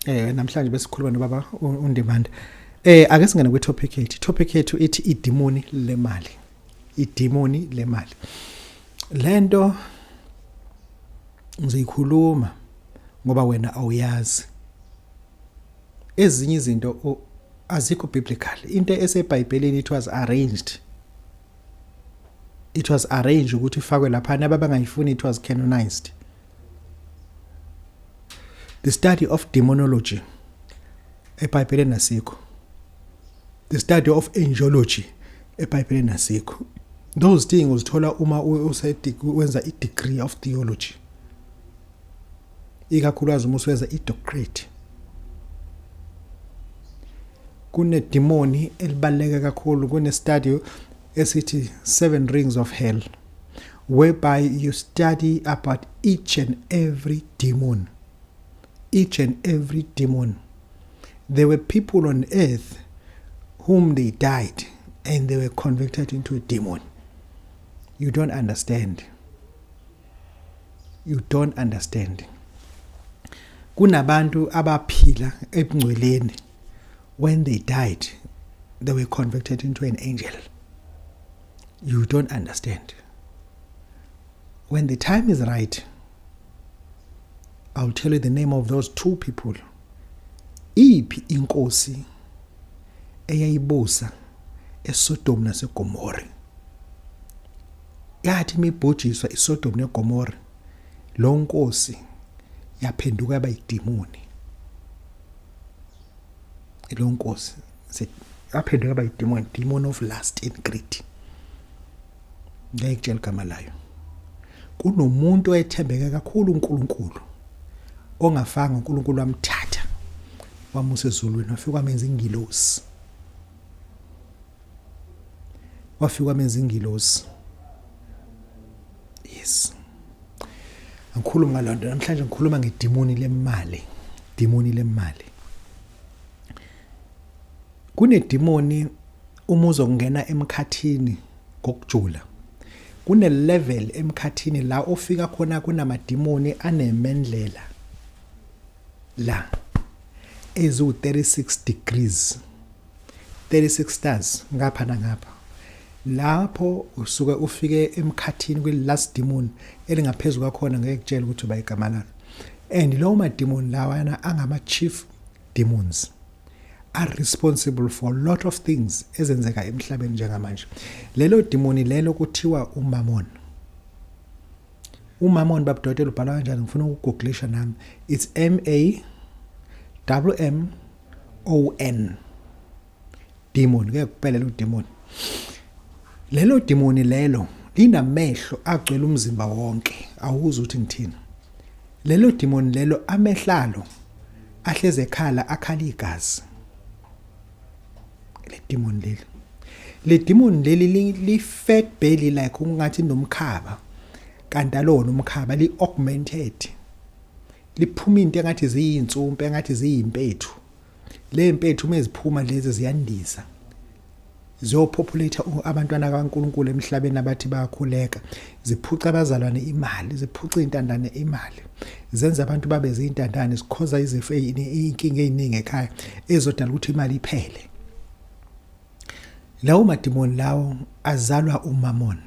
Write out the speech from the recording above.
Namhlanje besikhuluma nobaba uNdimande. Ake singene kwi topic yethu. Topic yethu ithi idimoni lemali. Idimoni lemali. Lento ngizoyikhuluma ngoba wena awuyazi. Ezinye izinto azikho biblical. Into eseBhayibhelini, it was arranged. It was arranged ukuthi ifakwe lapha, ababangayifuni, it was canonized. The study of demonology eBhayibhelini asikho. The study of angelology eBhayibhelini asikho. Those things uzithola uma wenza i-degree of theology, ikakhulukazi uma usuwenza i-doctorate. Kunedimoni elibaluleke kakhulu, kune-study esithi Seven Rings of Hell, whereby you study about each and every demon, each and every demon. There were people on earth whom they died and they were converted into a demon. You don't understand, you don't understand. Kunabantu abaphila ebungcweleni, when they died they were converted into an angel. You don't understand. When the time is right, I'll tell you the name of those two people. Iphi inkosi eyayibusa eSodom naseGomora? Yathi imibhujiswa iSodom neGomora, lo nkosi yaphenduka yaba idimoni. Lo nkosi yaphenduka yaba idimoni, demon of lust and greed. Ngeke kutshela igama layo. Kunomuntu oyethembeke kakhulu uNkulunkulu ongafanga, uNkulunkulu wamthatha wamusa ezulwini, wafika wamenza ingilosi, wafika wamenza ingilosi. Yes, angikhulumi ngalonto namhlanje, ngikhuluma ngedimoni lemali. Dimoni lemali, kunedimoni uma uzongena emkhathini ngokujula, kune level emkhathini la ofika khona kunamadimoni anemendlela la eziwu 36 degrees, 36 stars ngapha nangapha. Lapho usuke ufike emkhathini kwi last demon elingaphezulu kwakhona, ngeke kutshela ukuthi uba igama lalo. And lawo mademon lawana angama chief demons, are responsible for a lot of things ezenzeka emhlabeni njengamanje. Lelo demoni lelo kuthiwa uMammon. UMammon, babudokotela, ubhalwa kanjani? Ngifuna ukugooglisha nami. It's M A W M O N demon. Ngeke kuphela lo demon. Lelo demoni lelo linamehlo agcwele umzimba wonke. Awuzi ukuthi ngithini. Lelo demon lelo, amehlalo ahleze ekhala, akhala igazi. Le demon leli, le demon leli li fat belly, like ungathi nomkhaba, kanti alona umkhaba, li augmented, liphuma into engathi ziyinsumpe, engathi ziyimpethu. Le mpethu uma eziphuma lezi ziyandiza ziyopopulate abantwana kaNkuluNkulu emhlabeni abathi bayakhuleka. Ziphuca abazalwane imali, ziphuca intandane imali, zenza abantu babe zintandane, zikhoza izifo, inkinga eziningi ekhaya ezodala ukuthi imali iphele. Lawo madimoni lawo azalwa uMammon.